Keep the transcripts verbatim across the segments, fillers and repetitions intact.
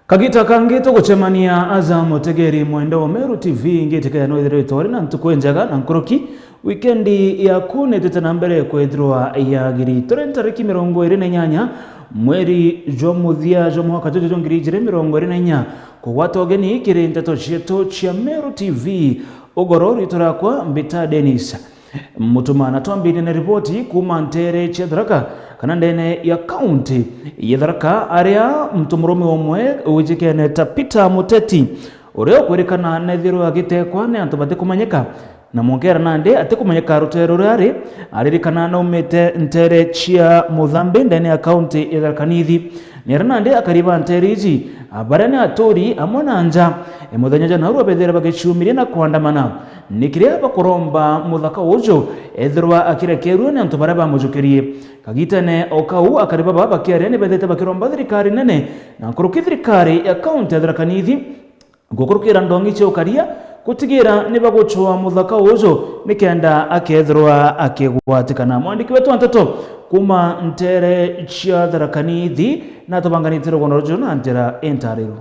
Kagita kangi tugucemania aja mutegeri mwenda wa Meru T V, ngitikia no ithirwe itwari na ntuku injega na nkuruki. Wikendi yaku nitite na mbere kwithirwa yagiri. Turi ntariki mirongo iri na inyanya mweri jwa muthia jwa mwaka juju jwa ngiri ijiri mirongo iri na inya. Kugwata ugeni kiri nteto cietu cia Meru T V, ugoro ritu rakwa Mbita Dennis. Mutuma na twambirie na riboti kuuma ntere cia Tharaka, kana ndene ya kaunti ya Tharaka, aria muntu murume umwe wijikene ta Peter Muteti, uria ukwirikana nethirwe agitekwa ni antu batikumenyeka, na munkera nandi atikumenyeka rutere ruria ari, aririkana naumite ntere cia Muthambi ndene ya kaunti ya Tharaka Nithi. Ni aria nandi akari ba ntere iji, a, baria ni aturi amwe na nja, e, muthenya jwa nauru abethire bagiciumiria na kwandamana. Ni kiria bakuromba muthaka uju ethirwa akirekerua ni antu baria bamujukirie. Kagitene o kau, akari baba bakiaria ni bethite bakiromba thirikari nene na nkuruki thirikari ya kaunti ya Tharaka Nithi gukurukira ndongi cia ukaria gutigira ni bagucwa muthaka uju nikenda akethirwa akigwatikana. Mwandiki wetu wa nteto kuuma ntere cia Tharaka Nithi natubanganitie rugono ruju na njira intariru.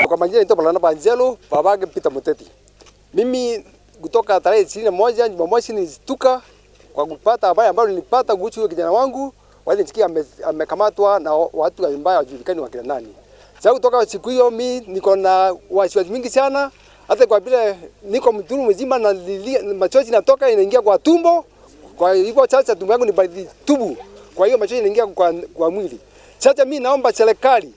Kwa majina naitwa Barnaba Angelo, babake Peter Muteti. Mimi kutoka tarehe ishirini na moja Jumamosi nilishtuka kwa kupata habari ambayo nilipata kuhusu huyo kijana wangu, wale nisikia ame-, amekamatwa na wa-, watu ambao hawajulikani wakina nani. Sasa kutoka siku hiyo mi niko na wasiwasi mingi sana, hata kwa vile niko mtu mzima na lilia, machozi natoka inaingia kwa tumbo, kwa hivyo sasa tumbo yangu ni baridi tubu, kwa hiyo machozi inaingia kwa, kwa mwili. Sasa mi naomba serikali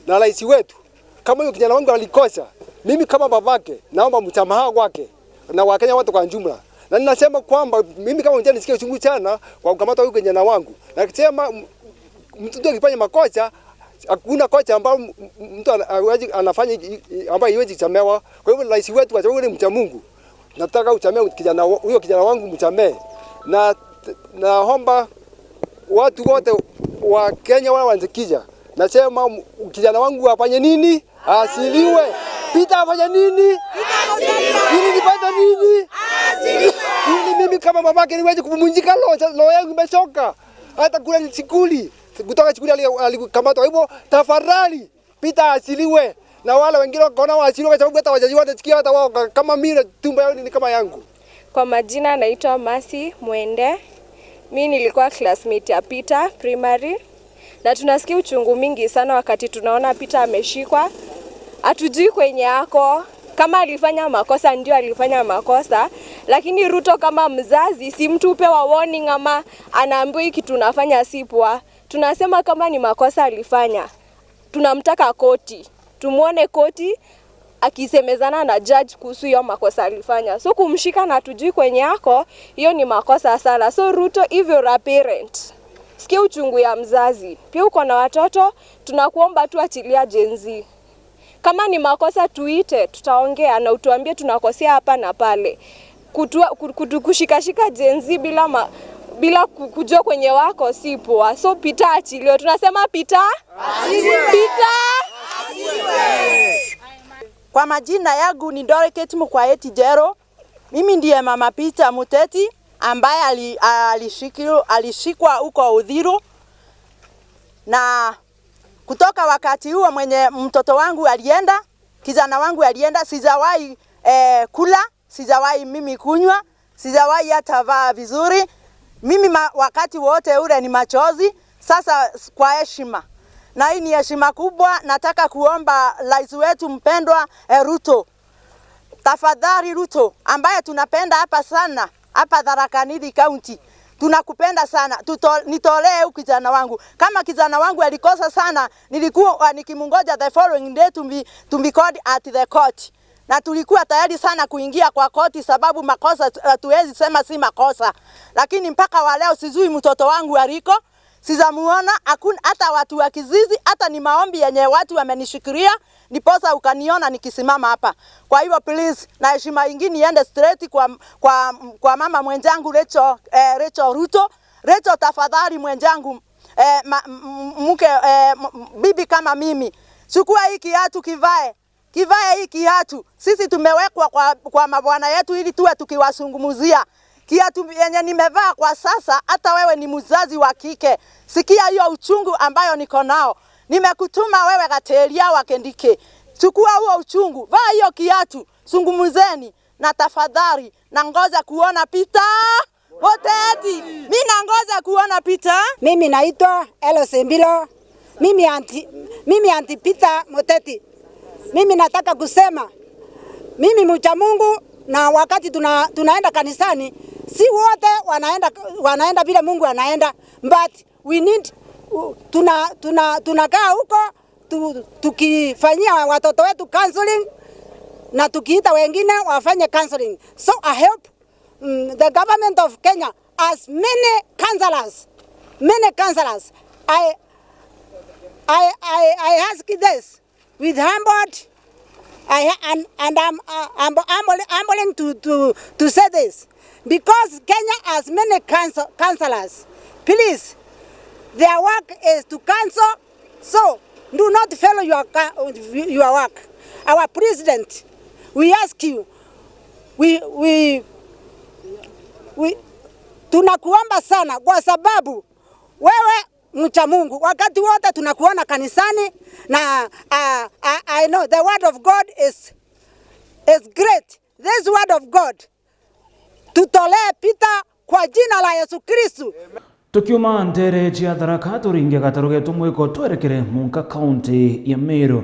na rais wetu, kama huyo kijana wangu alikosa, mimi kama babake, naomba msamaha kwake na Wakenya wote kwa jumla. Na ninasema kwamba mimi kama mjane nisikia uchungu sana kwa kukamatwa huyu kijana wangu. Na kusema m-, mtu tu akifanya makosa, hakuna kosa ambao m-, m-, mtu ana-, hawezi anafanya i-, i-, ambayo haiwezi samewa. Kwa hivyo rais wetu kwa sababu ni mcha Mungu, nataka usamee kijana wa-, huyo kijana wangu msamee. Na naomba watu wote wa Kenya wale wanisikiza, nasema m-, kijana wangu afanye nini? Asiliwe. Peter afanye nini? Ili nipate nini? Ili mimi kama babake niweze kupumzika, roho, roho yangu imechoka. Hata kule sikuli, kutoka sikuli ali-, alikamatwa. Kwa hivyo, tafadhali, Peter asiliwe. Na wale wengine wakaona waasiliwe kwa sababu hata wazazi wanasikia hata wao ka-, kama mimi na tumbo yao ni kama yangu. Kwa majina naitwa Mercy Mwende. Mi nilikuwa classmate ya Peter primary. Na tunasikia uchungu mingi sana wakati tunaona Peter ameshikwa. Hatujui kwenye ako. Kama alifanya makosa, ndio alifanya makosa. Lakini Ruto kama mzazi, si mtu hupewa warning ama anaambiwa hii kitu unafanya si poa. Tunasema kama ni makosa alifanya, tunamtaka koti. Tumuone koti akisemezana na judge kuhusu hiyo makosa alifanya. So kumshika na hatujui kwenye ako, hiyo ni makosa sana. So Ruto, if you're a parent, Sikia uchungu ya mzazi. Pia uko na watoto, tunakuomba tu achilia Gen Z. Kama ni makosa tuite, tutaongea na utuambie tunakosea hapa na pale. Kutua-, ku-, kutu-, kushikashika Gen Z bila ma-, bila ku-, kujua kwenye wako si poa. So Peter achiliwe. Tunasema Peter? Achiliwe. Peter? Achiliwe. Kwa majina yangu ni Dorothy Mukwaeti Jero. Mimi ndiye mama Peter Muteti ambaye ali-, alishiki-, alishikwa huko Uthiru, na kutoka wakati huo mwenye mtoto wangu alienda, kijana wangu alienda, sijawahi, eh, kula, sijawahi mimi kunywa, sijawahi hata vaa vizuri. Mimi ma-, wakati wote ule ni machozi. Sasa s-, kwa heshima, na hii ni heshima kubwa, nataka kuomba rais wetu mpendwa, eh, Ruto, tafadhali Ruto, ambaye tunapenda hapa sana, hapa Tharaka Nithi County, tunakupenda sana. Tuto-, nitolee huyu kijana wangu. Kama kijana wangu alikosa sana, nilikuwa nikimungoja the following day to be, to be called at the court. Na tulikuwa tayari sana kuingia kwa koti sababu makosa, hatuwezi sema si makosa. Lakini mpaka wa leo sijui mtoto wangu aliko. Sijamuona, hakuna hata watu wa kizizi, hata ni maombi yenye watu wamenishikilia, ndiposa ukaniona nikisimama hapa. Kwa hivyo please, na heshima ingine iende straight kwa, kwa, kwa mama mwenjangu Rachel, eh, Rachel Ruto. Rachel, tafadhali mwenjangu, eh, ma-, m-, m-, mke, eh, m-, m-, bibi kama mimi, chukua hii kiatu kivae. Kivae hii kiatu. Sisi tumewekwa kwa, kwa mabwana yetu ili tuwe tukiwazungumzia. Kiatu yenye nimevaa kwa sasa, hata wewe ni mzazi wa kike, sikia hiyo uchungu ambayo niko nao. Nimekutuma wewe Gateria wa Kendiki. Chukua huo uchungu, vaa hiyo kiatu, zungumzeni na tafadhali, na ngoja kuona Peter Muteti. Mi nangoja kuona Peter. Mimi naitwa Elose Mbilo. Mimi anti, mimi anti Peter Muteti. Mimi nataka kusema, mimi mcha Mungu, na wakati tuna-, tunaenda kanisani, si wote wanaenda, wanaenda vile Mungu anaenda, but we need, tuna-, tuna-, tunakaa huko tu-, tukifanyia watoto wetu counseling na tukiita wengine wafanye counseling. So I hope, mm, the government of Kenya has many counselors, many counselors. I, I, I, I ask this with humbled, I, and, and I'm, uh, I'm, I'm, I'm willing to, to, to say this because Kenya has many counsel-, counselors. Please, their work is to counsel. So, do not fail your, your work. Our president, we ask you, we, we, we, tunakuomba sana kwa sababu wewe mcha Mungu. Wakati wote tunakuona kanisani na, uh, I, I know the word of God is, is great. This word of God, tutolee Peter kwa jina la Yesu Kristu. Tukiuma nteere cia Tharaka, turinge gataru geetu mwiko twerekere munka kaunti ya Meru.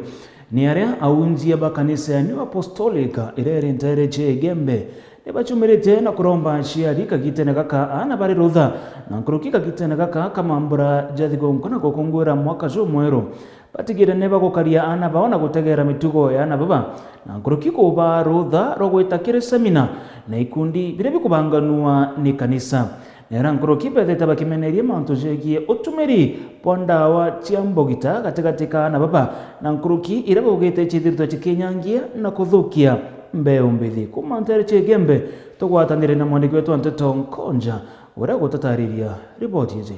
Ni aria aunjia ba kanisa ya New Apostolic iria iri nteere cia Igembe ni bacumirite na kuromba aciari kagitene gaka aana bari rutha na nkuruki kagitene gaka ka mambura ja thigūnkū na gukungwira mwaka jumweru. Batigire ni bagukaria aana bao na gutegeera mitugo ya aana baba, na nkuruki kuubaa ruutha rwa gwita kiri semina na ikundi biria bikubanganua ni kanisa. Neera nkuruki beethite bakimeneria mantu jegie utumiri bwa ndawa cia mbogita gatigati ka aana baba, na nkuruki iria baugite ciithiritwe cikinyangia na kuthukia mbeu mbithi. Kuuma nteere cia Igembe, tugwatanire na mwandiki wetu wa nteto Nkonja, uria ugututariria riboti iji.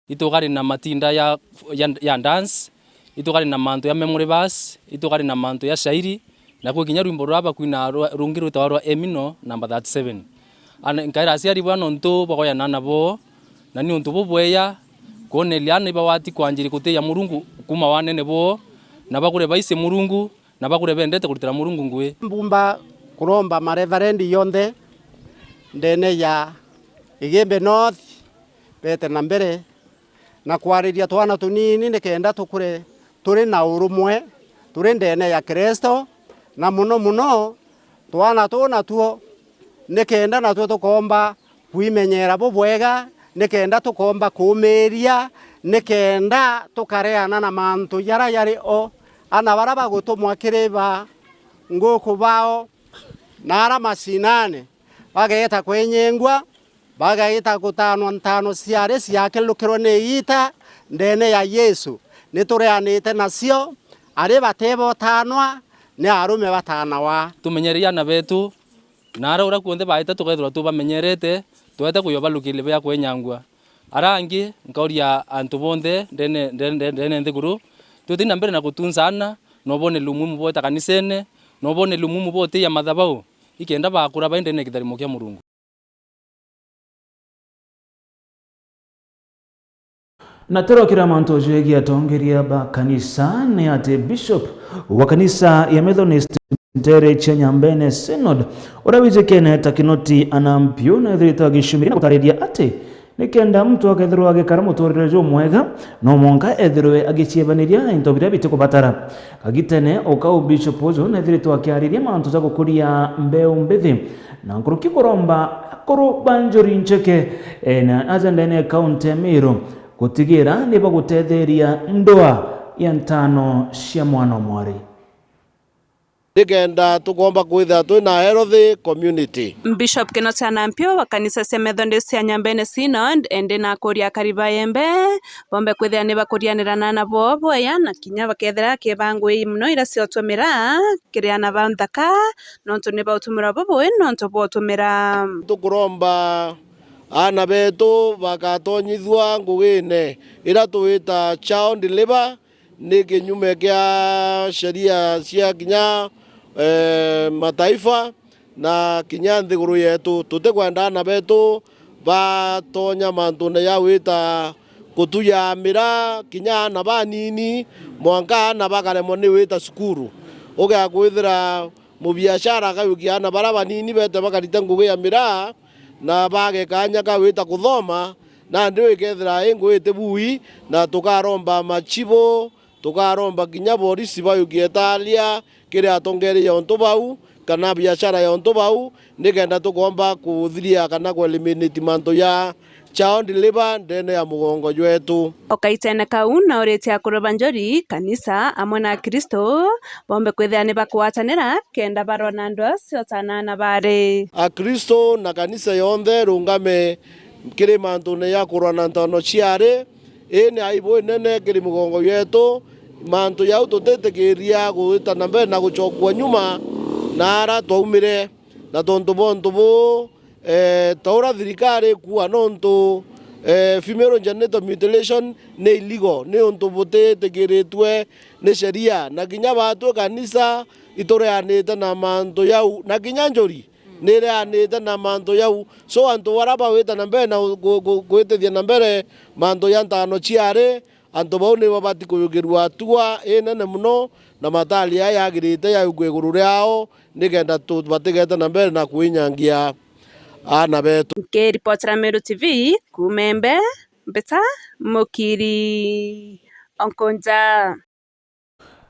Itugari na matinda ya, ya, ya dance, itugari na mantu ya memory verse, itugari na mantu ya shairi, na kwi kinya rwimbo ruria bakwina rwa, rungi rwitagwa rwa Emino number thirty-seven. Ana, nkaira aciari baa nontu bagoyana nabo, na ni untu bubweya kwoneria aana ibawati kwanjiri kutiia Murungu kuuma wanene bwoo, na bakure baici Murungu, na bakure bendete kuritira Murungu ngugi. Mbumba kuromba mareverendi yonthe ndene ya Igembe North beete na mbere na kwariria twana tunini nikenda tukure turi na urumwe, turi ndene ya Kristo, na muno muno twana tuu natuo nikenda natuo tukoomba kwimenyera bubwega, nikenda tukoomba kuumiiria, nikenda tukareana na mantu jaria jari o. Aana baria bagutumwa kiri ba nguku bao na aria macinani bageeta kwenyengua, Bagagita gutanwa ntano ciari ciakirukirwe ni iita ndeene ya Yesu. Nitureanite nacio, ari batebotanwa ni arume batanawa. Tumenyerie aana beetu, na aria uria kuonthe baita tukeethirwa tubamenyerete, twete kuyobalukiria bia kwenyangua. Aria angi, nkauria antu bonthe ndeene, ndeene, ndeene, ndeene nthiguru, twiti na mbere na gutunza aana, na uboneri umuhimu bwa gwita kanisene, na uboneri umuhimu bwa gutiia mathabau, ikenda bakura bai ndeene ya kitharimo kia Murungu. Na turokira mantu jegie atongeria ba kanisa, ni ati Bishop wa kanisa ya Methodist nteere cia Nyambene Synod, uria wijikene ta Kinoti Anampiu, neethiritwe agicumbiria na gutariria ati nikenda muntu akethirwa agikara muturire jumwega, no mwanka ethirwe agiciebaniria na into biria bitikubatara. Kagitene o kau, Bishop uju neethiritwe akiariria mantu ja gukuria mbeu mbithi, na nkuruki kuromba akuru ba njuri nceke, e, na aja ndeene ya kaunti ya Meru gutigira ni bagutetheria ndoa ya ntano cia mwana o mwari. Nikenda tukomba kwithira twi na healthy community. Bishop Kinoti Anampiu wa kanisa cia Methodist cia Nyambene Synod, endi na akuria akari ba Yembe, bombe kwithira ni bakurianira na aana boo bwega, na kinya bakethira kibangui mono iria ciotumira kiri aana ba nthaka, nontu ni bautumira bubui nontu bwotumira. Tukuromba aana beetu bagatonyithua ngugine iria twita child labour, ni kinyume kia sheria cia kinya, eh, mataifa na kinya nthiguru yeetu. Tutikwenda aana beetu batonya mantune ja gwita kutuya miraa, kinya aana banini, mwanka aana bakaremwa ni gwita cukuru. Ugeakwithira mubiashara akayukia aana baria banini beete bakarita ngugi ya miraa, na baage kaanya ka gwita kuthoma, nandi ikethira i ngugi iti bui, na tukaromba machibu, tukaromba kinya borisi bayukie taria kiri atongeria ontu bau, kana biashara ya ontu bau, nikenda tukomba kuthiria kana ku eliminate mantu ja child labour ndeene ya mugongo jweetu. O kaitene kau, nauritie akuru ba njuri, kanisa, amwe na Akristo, bombe kwithira ni bakwatanira kenda barwa na ndwaa ciotana na bari. Akristo na kanisa yonthe irungame kiri mantune ja kurwa na ntano ciari, ii ni aibu inene kiri migongo yeetu. Mantu jau tutitikiria gwita na mbere na gucokua nyuma na ara twaumire, na tontu bwa untu buu, eh, ta uria thirikari ikuuga, nontu, eh, female genital mutilation ni illegal, ni untu butitikiritue ni sheria, na kinya baatwi kanisa itureanite na mantu jau, na kinya njuri nireanite na mantu jau. So, antu baria bagwita na mbere na gu-, gu-, gwitithia na mbere mantu ja ntano ciari, antu bau ni babati kuyukirua atua inene mono, na matari aya yagirite yayukua iguru riao, nikenda tu-, batigete na mbere na kwinyangia aana beetu. Nkiripotera Meru T V kuuma Embe, Mbita Mukiri Onkonja.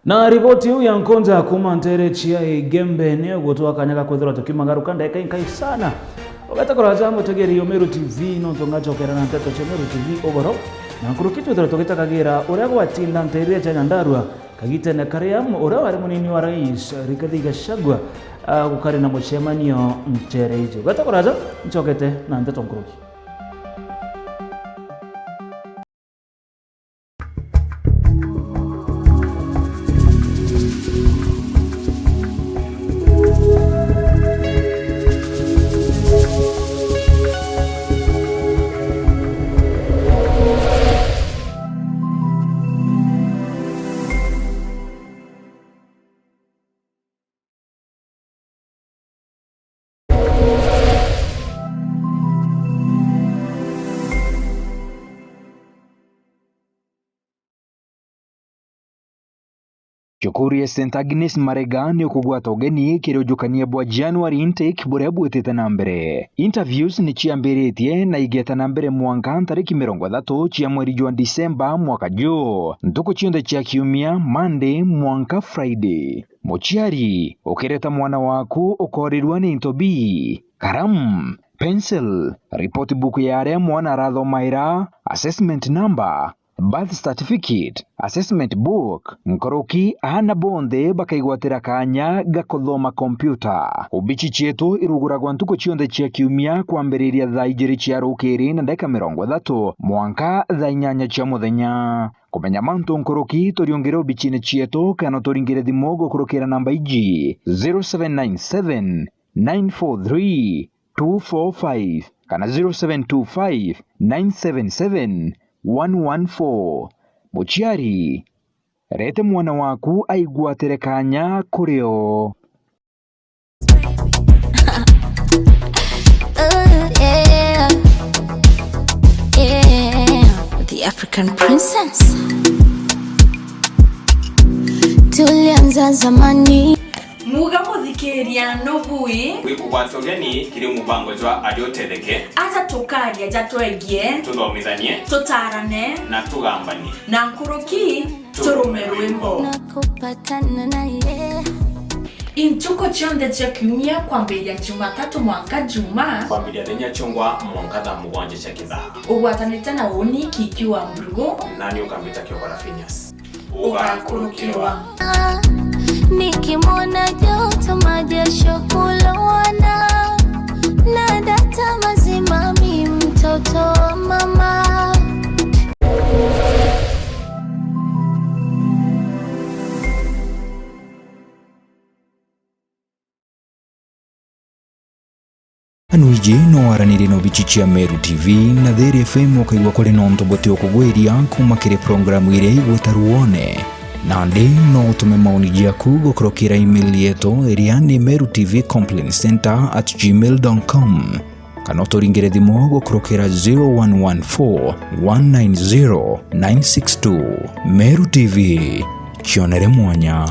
Na riboti iu ya Nkonja kuuma nteere cia Igembe niyo igutwa kanya ga kwithirwa tukiumagaruka ndagika inkai sana. Ugeta kuraja mutegeri o Meru T V, nontu ngacokera na nteto cia Meru T V ugoro, na nkuruki twithirwa tugitagagira uria gwatinda nteere cia Nyandarua kagitene karia uria wari munini wa rais Rigathi Gachagua, ah, gukari na mucemanio nteere iji. Ugeta kuraja, ncokete na nteto nkuruki. Cukuru ya Saint Agnes Marega ni ukugwata ugeni kiri ujukania bwa January intake buria bwitite na mbere. Interviews ni ciambiritie na igeta na mbere mwanka ntariki mirongo ithatu cia mweri jwa Disemba mwaka juu, ntuku cionthe cia kiumia, Monday mwanka Friday. Muciari, ukireta mwana waku ukoorirua ni into bii: karamu, pencil, report book ya aria mwana arathomaira, assessment number, birth certificate, assessment book, nkuruki aana bonthe bakaigwatira kaanya ga kuthoma kompiuta. Obici cietu iruguragwa ntuku cionthe cia kiumia kwambiriria thaa ijiri cia rukiri na ndagika mirongo ithatu mwanka thaa inyanya cia muthenya. Kumenya mantu nkuruki, turiungire obicine cietu kana uturingire thimu gukurukira namba iji: zero seven nine seven, nine four three, two four five kana zero seven two five, nine seven seven, one one four. Muciari, rete mwana waku aigwatire kaanya kuri o. Ooh, yeah. Yeah. The African princess. Tulianza zamani. Muga muthikiria nubui. Wikugwata ugeni kiri mubango jwa Aria Utetheke. Aja tukaria ja twegie. Tuthomithanie. Tutarane. Na tugambanie. Na nkuruki, turume rwimbo. Nakupatana naye. Intuku cionthe cia kiumia kwambiriria Jumatatu mwanka Juma. Kwambiriria thenya ciongwa mwanka thaa mugwanja cia kithaa. Ugwatanite na uni Kiki wa Mburugu. Nani ukambita Kiogora Phineas. Ugakurukirwa. Nikimwona joto majesho kulowana na data mazima, mi mtoto wa mama. Anu iji no waranirie na obici cia Meru T V na Thiri F M, ukaigua kuri na untu buti ukugwiria kuuma kiri programu iria igwita ruone. Nandi no utume maoni jaku gukurukira email yetu iria ni meru T V complaint center at gmail dot com. Kana uturingire thimu gukurukira zero one one four, one nine zero, nine six two. Meru T V, kionere mwanya.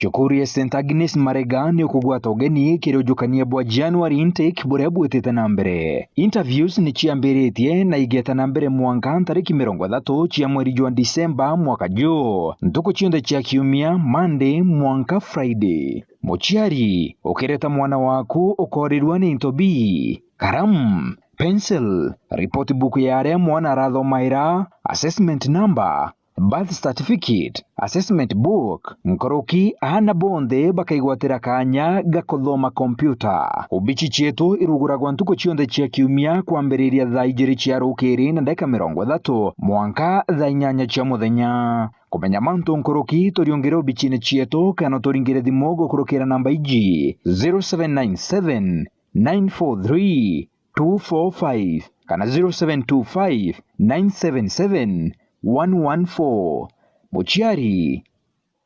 Cukuru ya Saint Agnes Marega ni ukugwata ugeni kiri ujukania bwa January intake buria bwitite na mbere. Interviews ni ciambiritie na igeta na mbere mwanka ntariki mirongo ithatu cia mweri jwa Disemba mwaka juu, ntuku cionthe cia kiumia, Monday mwanka Friday. Muciari, ukireta mwana waku ukoorirua ni into bii: karamu, pencil, report book ya aria mwana arathomaira, assessment number, birth certificate, assessment book, nkuruki aana bonthe bakaigwatira kaanya ga kuthoma kompiuta. Obici cietu iruguragwa ntuku cionthe cia kiumia kwambiriria thaa ijiri cia rukiri na ndagika mirongo ithatu mwanka thaa inyanya cia muthenya. Kumenya mantu nkuruki, turiungire obicine cietu kana uturingire thimu gukurukira namba iji: zero seven nine seven, nine four three, two four five kana zero seven two five, nine seven seven, one one four. Muciari,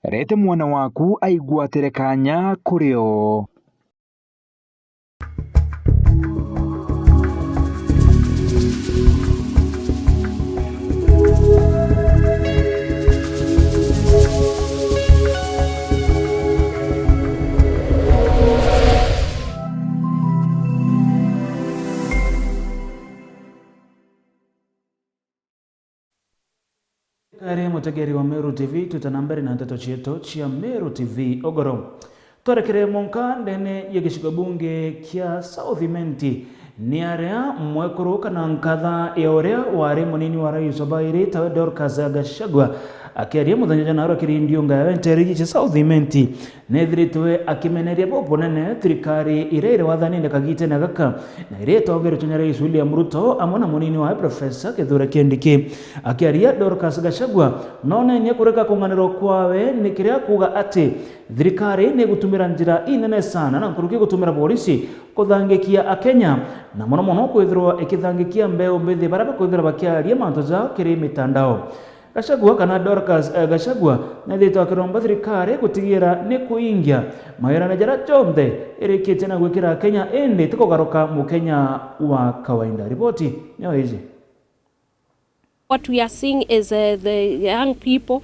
rete mwana waku aigwatire kaanya kuri o. Kare mutegeri wa Meru T V, twita na mbere na nteto cietu cia Meru T V ugoro. Twerekere mwanka ndene ya gicigo bunge kia South Imenti, ni aria mwekuru kana nkatha ya uria wari munini wa rais wa bairi tawe Dorcas Gachagua Akiaria muthenya jwa narua kiri ndiunga ya Wenterigi cia South Imenti, nethiritwe akimeneria bubunene thirikari iria iri wathanine kagitene gaka, na iria itongeretwe ni Rais William Ruto amwe na munini wawe Professor Kithure Kindiki. Akiaria, Dorcas Gachagua nonenie kurega kung'anirwa kwawe ni kiria kuuga ati thirikari ni igutumira njira inene sana na nkuruki gutumira borisi kuthangikia Akenya, na mono mono kwithirwa ikithangikia mbeu mbithi baria bakwithirwa bakiaria mantu jao kiri mitandao. Gachagua kana Dorcas, eh, Gachagua nethitwe akiromba thirikari gutigira ni kuingia magerano jaria jonthe irikitie na gwikira Kenya, indi ti kugaruka mukenya wa kawaida. Riboti niyo iji. What we are seeing is, uh, the young people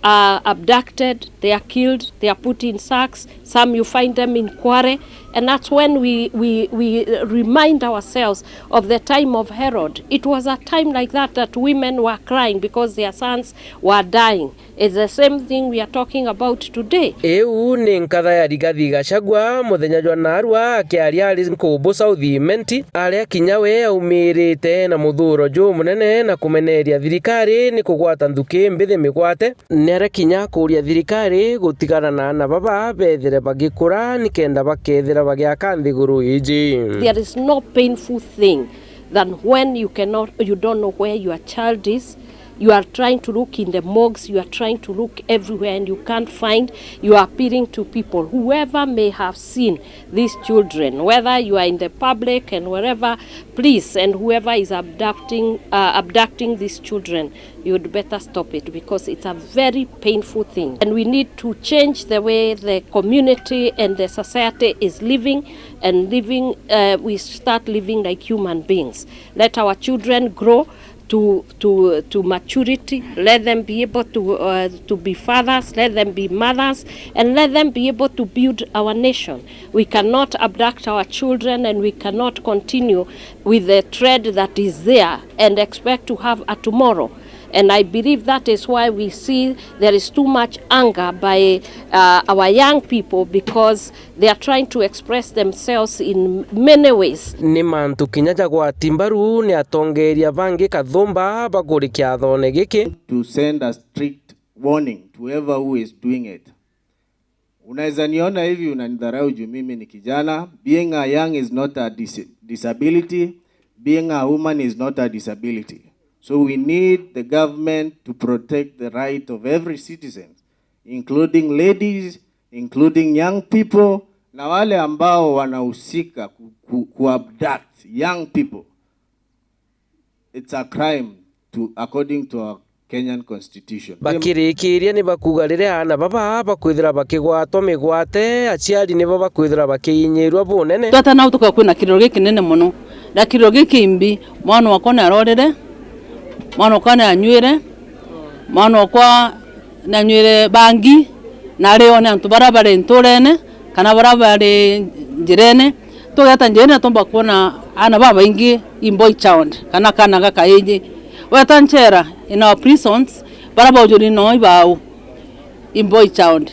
are abducted, they are killed, they are put in sacks, some you find them in Kware, and that's when we, we, we remind ourselves of the time of Herod. It was a time like that that women were crying because their sons were dying. It's the same thing we are talking about today. Iu ni nkatha ya Rigathi Gachagua, muthenya jwa narua akiaria ari Nkubu South Imenti, aria kinya we aumirite na muthuro jumunene na kumeneria thirikari ni kugwata nthuki mbithi migwate. Ni aria kinya akuria thirikari gutigana na aana baba bethire bagikura nikenda bakethira bagiaka nthiguru iji. There is no painful thing than when you cannot, you don't know where your child is. You are trying to look in the morgues, you are trying to look everywhere and you can't find. You are appealing to people, whoever may have seen these children, whether you are in the public and wherever, please, and whoever is abducting, uh, abducting these children, you'd better stop it because it's a very painful thing. And we need to change the way the community and the society is living and living, uh, we start living like human beings. Let our children grow to, to, to maturity. Let them be able to, uh, to be fathers. Let them be mothers. And let them be able to build our nation. We cannot abduct our children and we cannot continue with the threat that is there and expect to have a tomorrow. And I believe that is why we see there is too much anger by, uh, our young people, because they are trying to express themselves in many ways. Ni mantu kinya jagwati mbaru ni atongeria bangi kathumba bakuri kiathone giki. To send a strict warning to whoever who is doing it. Unaweza niona hivi, unanidharau juu mimi ni kijana. Being a young is not a dis-, disability. Being a woman is not a disability. So we need the government to protect the right of every citizen, including ladies, including young people, na wale ambao wanahusika ku, ku, ku abduct young people. It's a crime to, according to our Kenyan constitution. Bakirikiria ni bakuuga riria aana baba bakwithira bakigwatwa migwate, aciari nibo bakwithira bakiinyirua bunene. Twatana utuka kwina kiriro gikinene mono, na kiriro gikimbi, mwana wakwa ni arorire, mwana wakwa ni anyuire, mwana wakwa ni anyuire bangi, na ari one antu baria bari nturene, kana baria bari njirene. Tugeta njirene, tomba kwona aana babaingi in boy child, kana kana gakaiji. Weta nchera, in our prisons, baria baujuri no ibau, in boy child.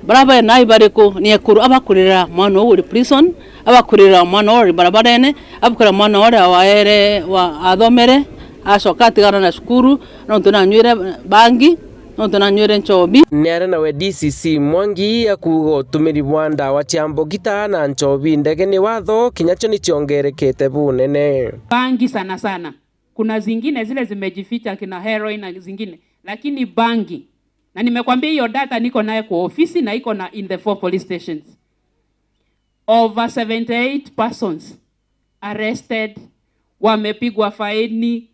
Baria bena ibariku? Ni ekuru abakurira mwana uu uri prison, abakurira mwana uu uri barabarene, abakurira mwana uria waere, wa, athomere, acoka atigana na cukuru, nontu nanyuire bangi, nontu nanyuire nchobi. Ni aria nawe D C C Mwangi akuuga utumiri bwa ndawa cia mbogita na nchobi ndege ni watho, kinya cio ni ciongerekete bunene. Bangi sana sana. Kuna zingine zile zimejificha, kina heroin na zingine, lakini bangi, na nimekwambia hiyo data niko naye kwa ofisi na iko na in the four police stations. Over seventy-eight persons arrested, wamepigwa faini,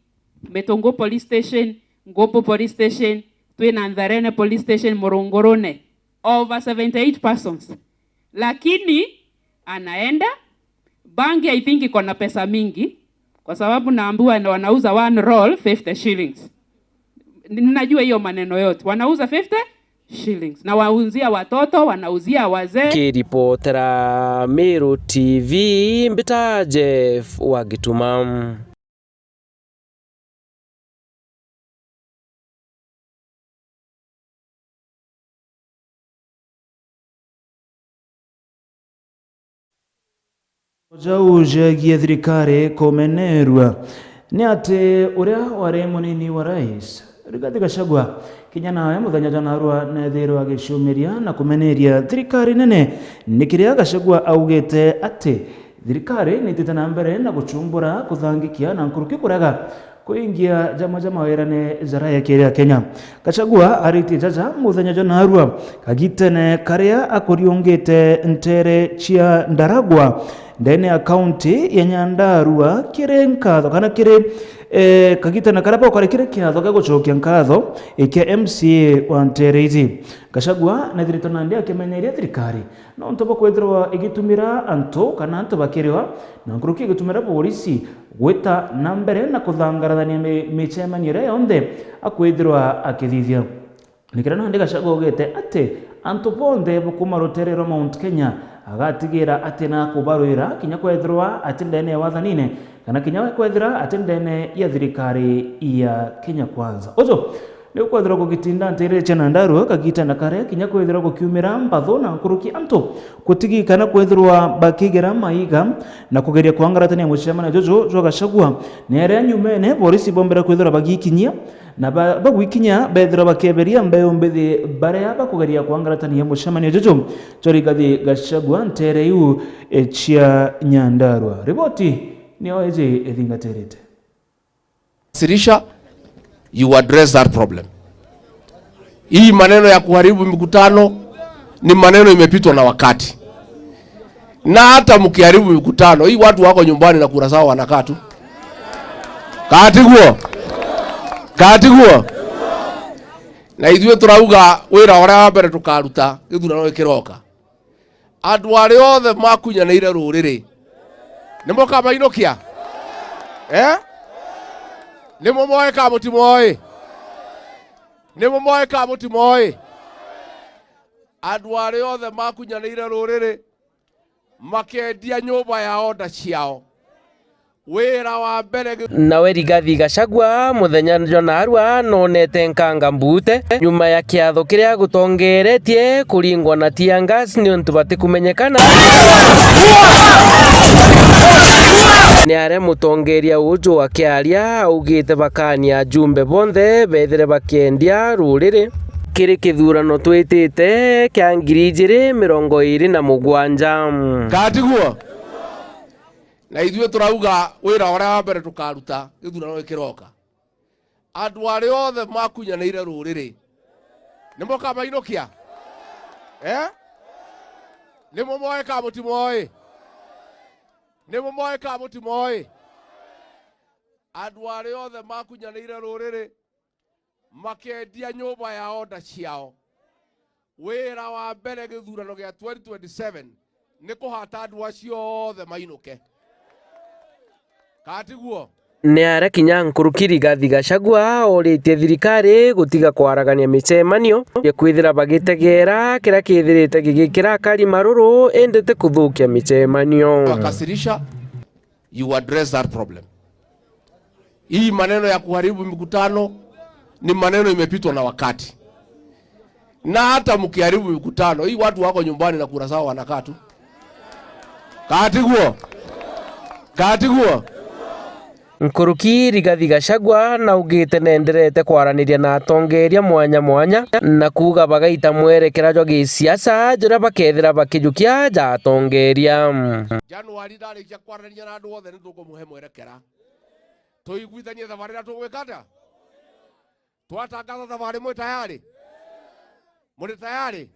Metongo Police Station, Ngopo Police Station, twina Ntharene Police Station, Murungurune. Over seventy-eight persons. Lakini anaenda, bangi I think iko na pesa mingi, kwa sababu naambiwa na wanauza one roll fifty shillings. Ninajua hiyo maneno yote. Wanauza fifty shillings. Na wauzia watoto, wanauzia wazee. Kiripotera Meru T V, mbita Jeff wa Gituma. Jau jegie thirikari kumenerua ni ati uria wari munini wa rais, Rigathi Gachagua, kinya nawe muthenya jwa narua neethirwa agiciumiria na kumeneria thirikari nene. Ni kiria Gachagua augite ati thirikari niitite na mbere na guchumbura, kuthangikia na nkuruki kurega kuingia jama ja mawirane jara ya kiri ya Kenya. Gachagua aritie jaja muthenya jwa narua kagitene karia akuriungite ntere cia Ndaragwa ndene ya kaunti ya Nyandarua kiri nkatho kana kiri, eh, kagitene karia bakore kiri kiatho gia gucokia nkatho kia M C A wa ntere iji. Gachagua nethirite nandi akimenyeria thirikari nontu bwa kwithirwa igitumira antu kana antu bakiriwa na nkuruki igitumira borisi gwita na mbere na kuthangarathania mi-, micemanio iria yonthe akwithirwa akithithia. Ni kiria nandi Gachagua augite ati antu bonthe ba kuuma rutere rwa Mount Kenya agatigira ati nakubarwira kinya kwethirwa ati ndene ya wathanine kana kinya kwethira ati ndene ya thirikari ya Kenya Kwanza. Uju ni gukwethirwa gugitinda ntere cia Nyandarua kagitene karia kinya kwethirwa gukiumira mbatho na nkuruki antu gutigi kana kwethirwa bakigera maiga na kugeria kwangaratania mucemanio juju jwa Gachagua. Ni aria nyumene borisi bombere kwethirwa bagikinyia na ba-, bagwikinya bethirwa bakeberia mbeu mbithi baria bakugeria kwangaratania mucemanio juju jwa Rigathi Gachagua ntere iu, e, cia Nyandarua. Riboti nio iji ithingatirite. Sirisha, you address that problem. Hii maneno ya kuharibu mikutano ni maneno imepitwa na wakati. Na hata mkiharibu mikutano, hii watu wako nyumbani na kura zao wanakaa tu. Katiguo? Katiguo? Na ithuĩ tũrauga wĩra ũrĩa wa mbere tũkaruta gĩthurano gĩkĩroka. Andũ arĩa othe makunyanĩire rũrĩrĩ, nĩ mũkamainũkia? Eh? Nĩ mũmoĩ ka mũtimoĩ? Nĩ mũmoĩ ka mũtimoĩ? Andũ arĩa othe makunyanĩire rũrĩrĩ, makendia nyũmba yao nda ciao. Wira wa mbere gi- Nawe Rigathi Gachagua, muthenya jwa narua, nonete nkanga mbute nyuma ya kiatho kiria gutongeretie kuringwa na tear gas niuntu batikumenyekana. Ni aria mutongeria uju akiaria augite bakania ajumbe bonthe bethire bakiendia ruriri kiri kithurano twitite kia ngiri ijiri mirongo iri na mugwanja. Katiguo? Na ithuĩ tũrauga wĩra ũrĩa wa mbere tũkaruta gĩthurano gĩkĩroka. Andũ arĩa othe makunyanĩire rũrĩrĩ, nĩ mũkamainũkia? Eh? Nĩ mũmoĩ ka mũtimoĩ? Nĩ mũmoĩ ka mũtimoĩ? Andũ arĩa othe makunyanĩire rũrĩrĩ, makendia nyũmba yao nda ciao. Wĩra wa mbere gĩthurano gĩa twenty twenty-seven nĩ kũhata andũ acio othe mainũke. Katiguo? Ni aria kinya nkuruki Rigathi Gachagua oritie thirikari gutiga kwaragania micemanio ya kwithira bagitegeera kiria kithirite gigikira akari maruru indi ti kuthukia micemanio. Wakasirisha, you address that problem. Hii maneno ya kuharibu mikutano ni maneno imepitwa na wakati. Na hata mkiharibu mikutano, hii watu wako nyumbani na kura zao wanakaa tu. Katiguo? Katiguo? Nkuruki Rigathi Gachagua naugite nenderete kwaraniria na atongeria mwanya mwanya na kuuga bagaita mwerekera jwa gisiasa juria bakethira bakijukia ja atongeria. Januari ndarikia kwaraniria na andu othe, ni tukumuhe mwerekera. Tuiguithanie thabarira tugwika atia? Twatangatha thabarira, mwi tayari? Muri tayari?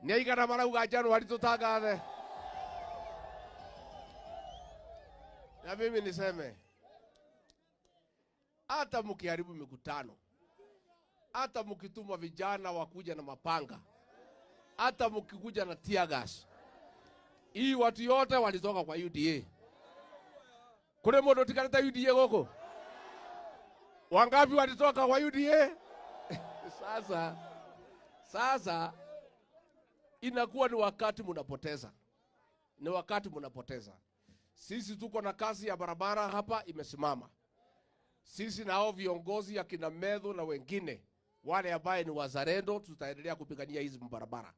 Ni aigana marauga Januari tutangathe? Na mimi niseme, hata mkiharibu mikutano, hata mkituma vijana wakuja na mapanga, hata mkikuja na tear gas, hii watu yote walitoka kwa U D A. Kuri mundu utigarite U D A guku? Wangapi walitoka kwa U D A? Sasa, sasa inakuwa ni wakati mnapoteza. Ni wakati mnapoteza. Sisi tuko na kazi ya barabara hapa imesimama. Sisi na hao viongozi ya kina Methu na wengine, wale ambaye ni wazalendo, tutaendelea kupigania hizi barabara.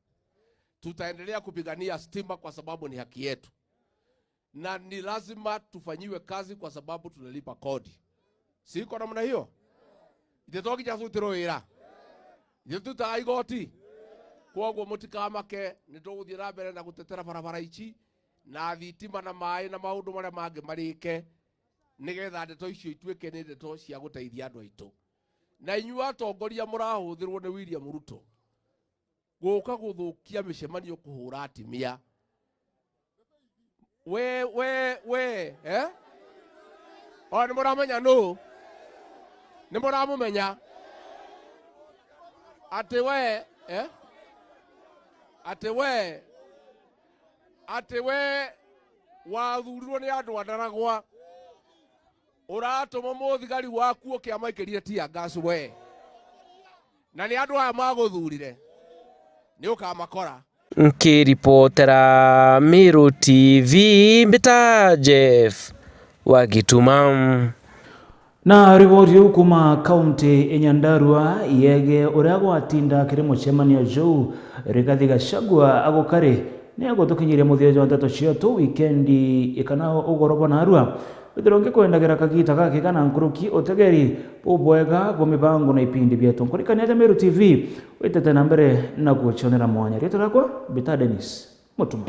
Tutaendelea kupigania stima kwa sababu ni haki yetu. Na ni lazima tufanyiwe kazi kwa sababu tunalipa kodi. Si iko namna hiyo? Ithe twakinya tutirwo wira. Ithe tutaga igoti. Kwoguo mutikamake, ni tuguthie na mbere na gutetera barabara ici, na thitima na maai na maundu maria mangi marike, nigetha ndeto icio ituike ni ndeto cia guteithia andu aitu. Na inyuĩ atongoria murahuthirwo ni William Ruto guka guthukia micemanio kuhura atimia. We, we, we, eh? O, ni muramenya nu? Ni muramumenya? Ati we, eh? Ati we, ati we wathurirwo ni andu a Ndaragwa, uratuma muthigari waku ukiamaikirire tear gas we? Na ni andu aya maguthurire, ni ukamakora. Nkiripotera Meru T V, mbita Jeff wa Gituma. Na riboti iu kuuma kaunti ya Nyandarua yegee uria gwatinda kiri mucemanio juu, Rigathi Gachagua agukari ni agutukinyiria muthia jwa nteto cietu wikendi kana ugoro bwa narua. Withirwa ngikwendagira kagiita gakega na nkuruki utegeri bubwega bwa mibango na ipindi bietu. Nkurikania aja Meru T V witete na mbere na gucionera mwanya. Riitwa riakwa mbita Dennis Mutuma.